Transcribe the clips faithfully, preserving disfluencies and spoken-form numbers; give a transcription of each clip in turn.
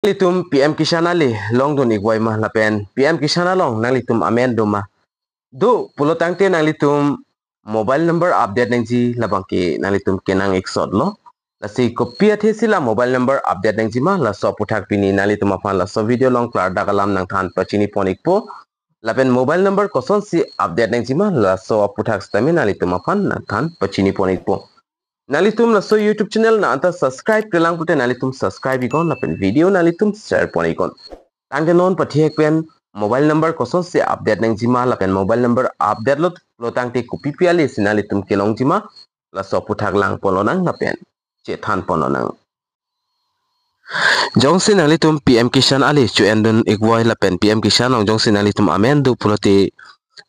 Nanglitum P M Kisan ali longdun ikvoi ma lapen P M Kisan along nanglitum amen do ma? Do pulo tangte nanglitum mobile number update nangji labangke nanglitum kenang iksot lo. Lasi kopi athe si la mobile number update nangji ma, laso aphuthak pini nanglitum aphan laso video along klardak alam nangthan pachini pon ikpo. Lapen mobile number kosonsi update nangji ma, laso aphuthak sitame nanglitum aphan nangthan pachini pon ikpo. Nanglitum laso YouTube channel nang anta subscribe-kre lang pute nanglitum subscribe iknon lapen video nanglitum share pon iknon. Tangte non pathek pen mobile number kosonsi update nangji ma lapen mobile number update lo pulo tangte kopi pi ale si nanglitum kelongji ma, laso aphuthak lang pon lonang lapen chethan pon lonang. Jongsi nanglitum P M Kisan ali cho-endun ikvoi lapen P M Kisan along jongsi nanglitum amen do pulote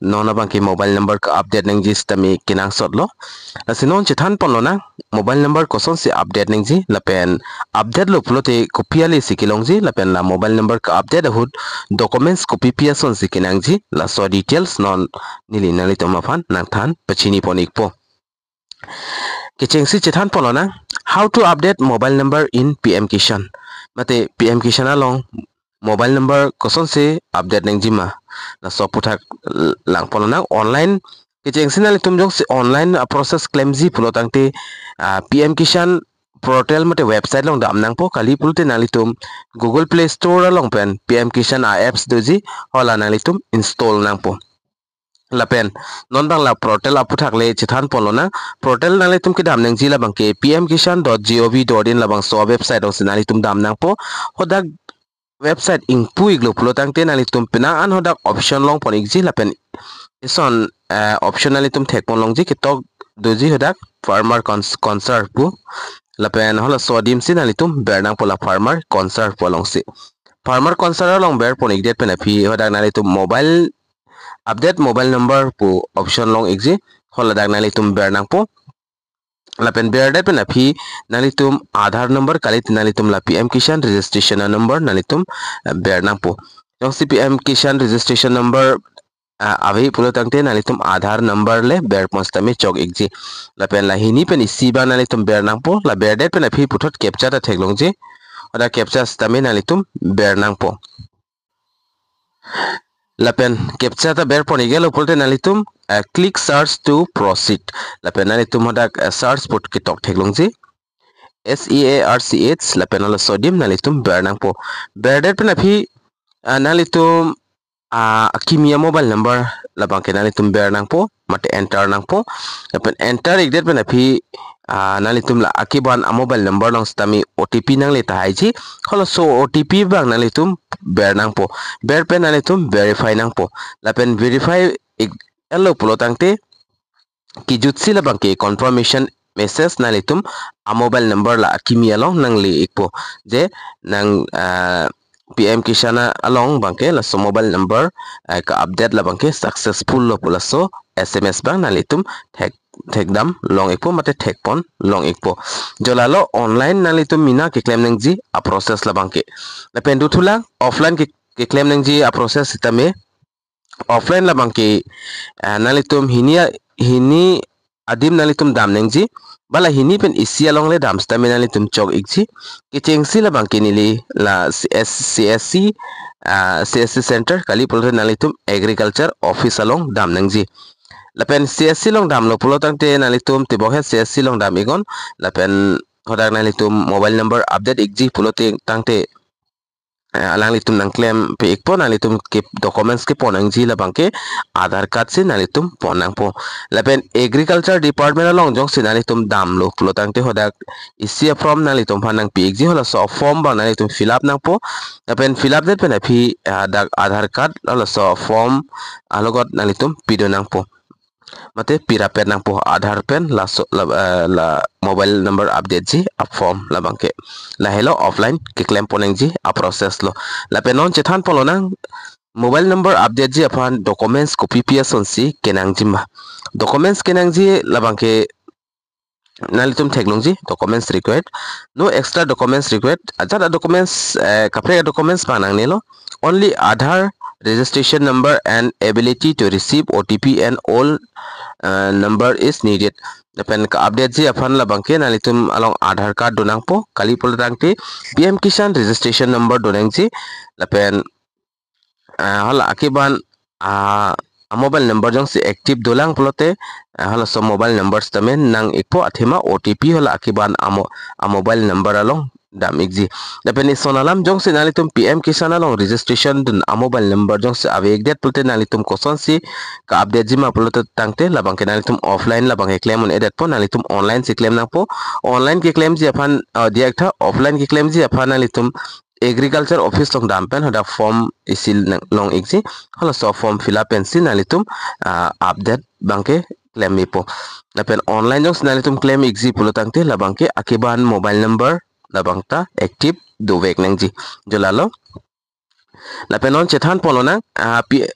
non abangke mobile number ka-update nangji sitame kenangsot lo. Lasi non chethan pon lonang mobile number kosonsi update nangji lapen update lo pulote kopi ale si kelongji lapen la mobile number ka-update ahut documents kopi pi asonsi kenangji, laso details non neli nanglitum aphan nangthan pachini pon ikpo. Kechengsi chethan pon lonang, how to update mobile number in P M Kisan. Mate P M Kisan along mobile number kosonsi update nangji ma, laso aphuthak lang pon lonang. Online, kechengsi nanglitum jongsi online a-process klemji pulo tangte, ah, P M Kisan portal mate website along dam nangpo, kali pulote nanglitum Google Play Store along pen P M Kisan a-apps doji, hala nanglitum install nangpo. Lapen non bang la portal aphuthak le chethan pon lonang. Portal nanglitum kedam nangji labangke P M Kisan dot G O V dot in labangso website alongsi nanglitum dam nangpo. Hadak website ingpu iklo pulo tangte nanglitum penang an hadak option long pon ikji lapen ison, eh, option nanglitum thek pon longji, ketok doji hadak farmer cons-, concern pu. Lapen halaso adim si nanglitum ber nangpo, la farmer concern pu alongsi. Farmer concern along ber pon ikdet pen aphi hadak nanglitum mobile update mobile number pu option long ikji, haladak nanglitum ber nangpo. Lapen berdet pen aphi nanglitum Aadhaar number kali nanglitum la P M Kisan registration number nanglitum, eh, ber nangpo. Jongsi P M Kisan registration number, ah, ave pulo tangte nanglitum Aadhaar number le ber pon sitame chok ikji. Lapen la hini pen isi bang nanglitum ber nangpo, la berdet pen aphi puthot captcha ta theklongji. Hadak captcha sitame nanglitum ber nangpo. Lapen captcha ta ber pon iklo pulote nanglitum, eh, click search to proceed. Lapen nanglitum hadak, eh, search pu ketok theklongji. S E A R C H lapen halaso adim nanglitum ber nangpo. Berdet pen aphi, ah, nanglitum, ah, akimi a-mobile number labangke nanglitum ber nangpo mate enter nangpo. Lapen enter ikdet pen aphi, ah, nanglitum la akiban a-mobile number along sitame O T P nangle tahaiji. Halaso O T P bang nanglitum ber nangpo. Ber pen nanglitum verify nangpo. Lapen verify iklo pulo tangte kejutsi labangke confirmation message nanglitum a-mobile number la akimi along nangle ikpo. Je nang, ah, P M Kisan along bangke laso mobile number, eh, ka-update labangke successful lo pu laso S M S bang nanglitum thek, thekdam long ikpo mate thek pon long ikpo. Jo lalo online nanglitum mina keklem nangji a-process labangke. Lapen dothulang offline ke, keklem nangji a-process sitame offline labangke, eh, nanglitum hini a, hini adim nanglitum dam nangji. Ba la hini pen isi along le dam sitame nanglitum chok ikji. Kechengsi labangke neli la C S, C S C, ah, C S C center kali pulote nanglitum agriculture office along dam nangji. Lapen C S C along damlo pulo tangte nanglitum tibok he C S C along dam iknon. Lapen hadak nanglitum mobile number update ikji pulote tangte, eh, alanglitum nangklempi ikpo, nanglitum ke documents kepon nangji labangke Aadhaar card si nanglitum pon nangpo. Lapen agriculture department along jongsi nanglitum damlo pulo tangte hadak isi a-form nanglitum aphan nangpi ikji, halaso form bang nanglitum fill up nangpo. Lapen fill up det pen aphi, ah, dak Aadhaar card halaso form alogot nanglitum pidun nangpo. Mate pirapet nangpo Aadhaar pen laso la, eh, la mobile number update ji a-form labangke. Lahelo offline keklem pon nangji a-process lo. Lapen non chethan pon lonang mobile number update ji aphan documents kopi pi asonsi kenangji ma. Documents kenangji labangke nanglitum theklongji, documents required. No extra documents required. Ajat a-documents, eh, kaprek a-documents bang nangnelo. Only Aadhaar registration number and ability to receive O T P and all, uh, number is needed. Lapen ka-update ji aphan labangke nanglitum along Aadhaar card donangpo, kali pulo tangte P M Kisan registration number donangji. Lapen, eh, hala akeban, ah, a-mobile number jongsi active dolang pulote, eh, halaso mobile number sitame nang-ikpo, athema O T P hala akeban amo-, a-mobile number along dam-ikji. Lapen ison alam, jongsi nanglitum P M Kisan along registration dun a-mobile number jongsi ave-ikdet pulote nanglitum kosonsi ka-update ji ma pulote tangte labangke nanglitum offline labangke klem un-edetpo, nanglitum online si klem nangpo. Online keklemji aphan, ah, diyaktha, offline keklemji aphan nanglitum agriculture office along dam pen hadak form isi nang-, long-ikji. Halaso form fill up pensi nanglitum, ah, update abangke klem mepo. Lapen online jongsi nanglitum klem-ikji pulo tangte labangke akeban mobile number labangta active dovek nangji. Jo lalo. Lapen non chethan pon lonang, ah, P-,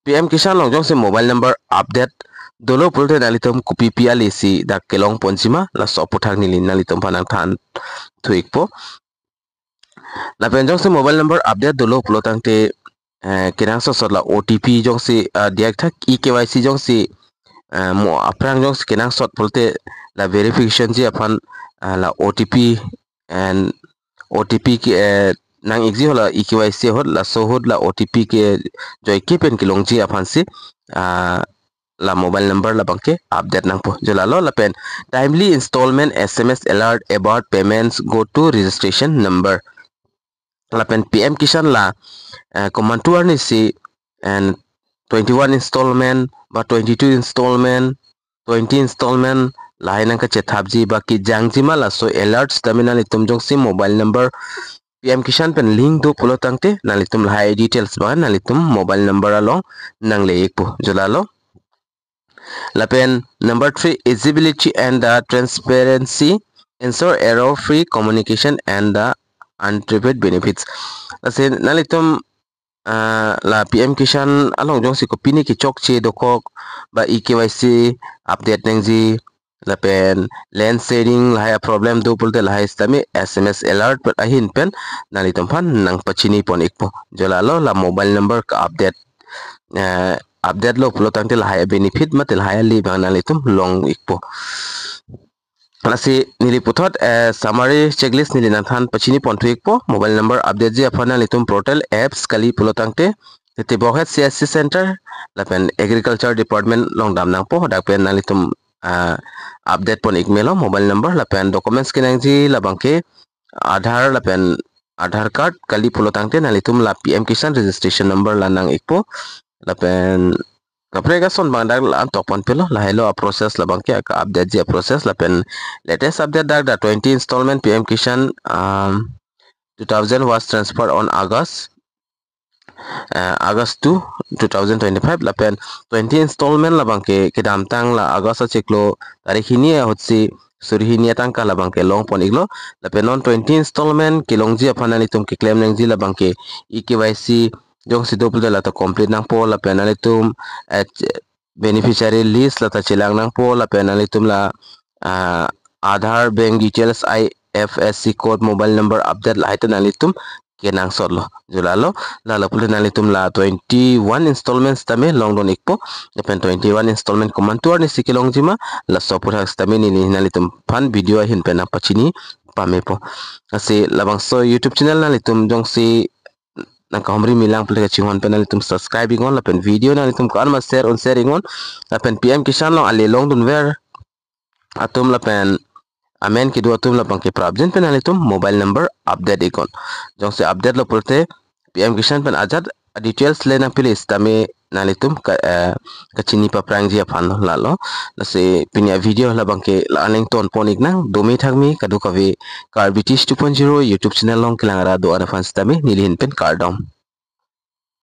P M Kisan along jongsi mobile number update dolo pulote nanglitum kopipi ale si dak kelong ponji ma, laso aphuthak neli nanglitum aphan nangthan thu-ikpo. Lapen jongsi mobile number update dolo pulo tangte, eh, kenangsot sot la O T P jongsi, ah, diyaktha, e K Y C jongsi, eh, mo aphrang jongsi kenangsot pulote la verification ji aphan, ah, la O T P and O T P ke, eh, nang-ikji hala e K Y C ahut, laso ahut la O T P kejoike pen kelongji aphansi, ah, la mobile number labangke update nangpo. Jo lalo. Lapen timely installment S M S alert about payments go to registration number. Lapen P M Kisan la, eh, komantu arni si, and twenty-one installment ba twenty-two installment, twenty installment lahai nangkachethapji ba kejangji ma, laso alert sitame nanglitum jongsi mobile number P M Kisan pen link do pulo tangte nanglitum lahai details abang nanglitum mobile number along nangle-ikpo. Jo lalo. Lapen number three, eligibility and the transparency, ensure error free communication and the uninterrupted benefits. Lasi nanglitum, ah, la P M Kisan along jongsi kopine kechokche dokok ba e K Y C update nangji, lapen land sharing lahai a-problem do pulote lahai sitame S M S alert pen ahin pen nanglitum aphan nangpachini pon-ikpo. Jo lalo, la mobile number ka-update, eh, update lo pulo tangte lahai a-benefit mate lahai ale abang nanglitum long-ikpo. Lasi neli puthot, eh, summary checklist neli nangthan pachini pon thu-ikpo. Mobile number update ji aphan nanglitum portal apps kali pulo tangte, tebok het C S C center lapen agriculture department along dam nangpo, hadak pen nanglitum, ah, update pon-ik melo mobile number. Lapen documents kenangji labangke Aadhaar lapen Aadhaar card kali pulo tangte nanglitum la P M Kisan registration number la nang-ikpo. Lapen kaprek ason abang dak la-an tok ponpe lo, lahai lo a-process labangke ka-update ji a-process. Lapen latest update dak the twenty installment P M Kisan, um, two thousand was transferred on August, eh, August two, two thousand twenty-five. Lapen twenty installment labangke kedamtang la August achiklo tarik hini ahutsi suri hini atangka labangke long pon-iklo. Lapen non twenty installment kelongji aphan nanglitum keklem nangji labangke e K Y C jongsi do pulote lata complete nangpo, lapen nanglitum, eh, beneficiary list lata chelang nangpo, lapen nanglitum la, ah, Aadhaar, bank details, I F S C code, mobile number update lahai ta nanglitum kenangsot lo. Jo lalo, lalo pulote nanglitum la twenty-one installment sitame longdun-ikpo. Lapen twenty-one installment komantu arni si kelongji ma, laso aphuthak sitame neli nanglitum aphan video ahin pen nangpachini pamepo. Lasi labangso YouTube channel nanglitum jongsi nangkahumri milang pulote kachinghon pen nanglitum subscribe-iknon, lapen video nanglitum ko-an ma share un share-iknon. Lapen P M Kisan along ale longdunver atum lapen amen kedo atum labangke prapjin pen nanglitum mobile number update-iknon. Jongsi update lo pulote P M Kisan pen ajat details le nangpili sitame nanglitum ka, eh, kachini paprangji aphan lo, lalo. Lasi pini a-video labangke la-an ington pon-iknang, dome thakme kadokave Karbi Tish two point zero YouTube channel along kelang ra do-an aphan sitame neli ahin pen kardom.